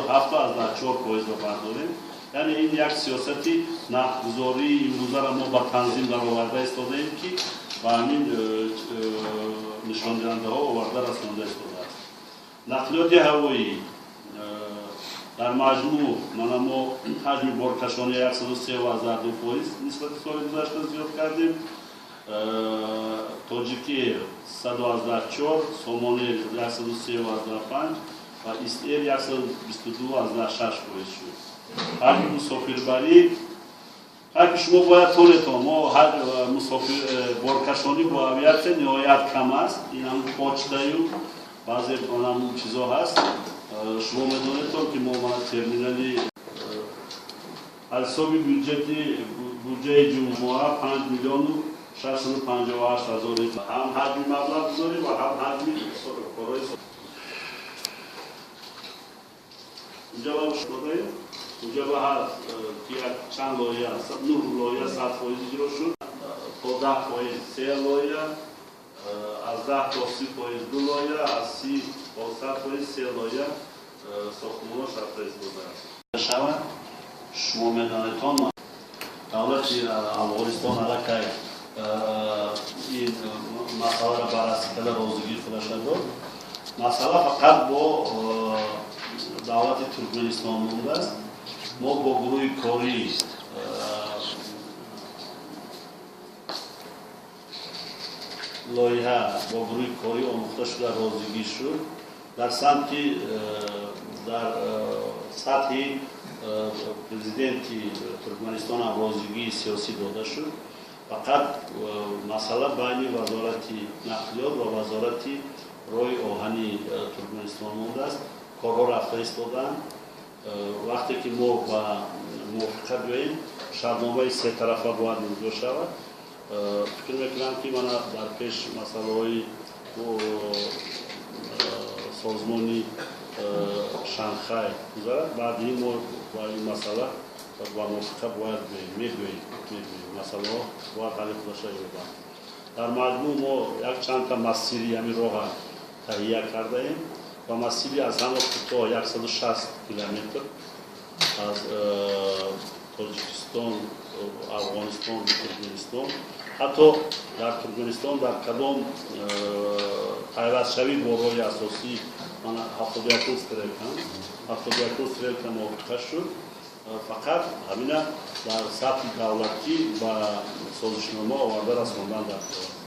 107,4% бардорем. Яъне ин як сиёсати нархгузории имрӯзаро мо ба танзим дароварда истодаем, ки ба ҳамин нишондиҳандаҳо оварда расонда истодааст. Нақлиёти ҳавоӣ дар маҷмӯъ мана мо ҳаҷми боркашонӣ 103,2% нисбати соли гузашта зиёд кардем. Тоҷикэйр 104, Сомонэйр 103,5 ва Истэйр 122,6% шуд. Ҳаҷми мусофирбарӣ, ҳаҷми шумо бояд тонетон, мо боркашонӣ бо авиатсия ниҳоят кам аст. Ин ҳам почтаю баъзе онам чизо ҳаст. Шумо медонедтон, ки мо мана терминали аз ҳисоби буҷаи ҷумҳура 5 миллиону 658 ҳазор ҳам ҳаҷми маблағгузорӣ ва ҳам ҳаҷми корҳои инҷа додаем. Инҷа ба як чанд лоиҳа, 9 лоиҳа 100% иҷро шуд, то 10% се лоиҳа, аз 10 то 30% ду лоиҳа, аз 30 то 100% се лоиҳа сохтмонҳо шарта истодааст. Шавад, шумо медонедтон, давлати Афғонистон аллакай ин масъаларо баррасӣ карда розигии худаша дод. Масъала фақат бо давлати Туркманистон мондааст. Мо бо гурӯҳи корӣ лоиҳа бо гурӯҳи корӣ омӯхта шуда розигӣ шуд. Дар самти дар сатҳи президенти Туркманистон ҳам розигии сиёсӣ дода шуд. Фақат масъала байни вазорати нақлиёт ва вазорати роҳи оҳани Туркманистон мондааст. Корҳо рафта истодаанд. Вақте ки мо ба мувофиқа биёем, шартномаи сетарафа бояд имзо шавад. Фикр мекунам, ки мана дар пеш масъалаҳои созмони Шанхай гузарад. Баъди ин мо ба ин масъала ба мувофиқа бояд мебиёем. Масъалаҳо бояд ҳалли худаша ёбанд. Дар маҷмӯъ мо якчандта масири ҳамин роҳа таҳия кардаем ва масири аз ҳама кӯтоҳ 160 километр аз Тоҷикистон, Афғонистон, Туркманистон, ҳатто дар Туркманистон дар кадом пайвастшавӣ бо роҳи асосӣ мана 71 стрелка, 71 стрелка мувофиқа шуд. Фақат ҳамина дар сатҳи давлатӣ ба созишнома оварда расондан дар кор.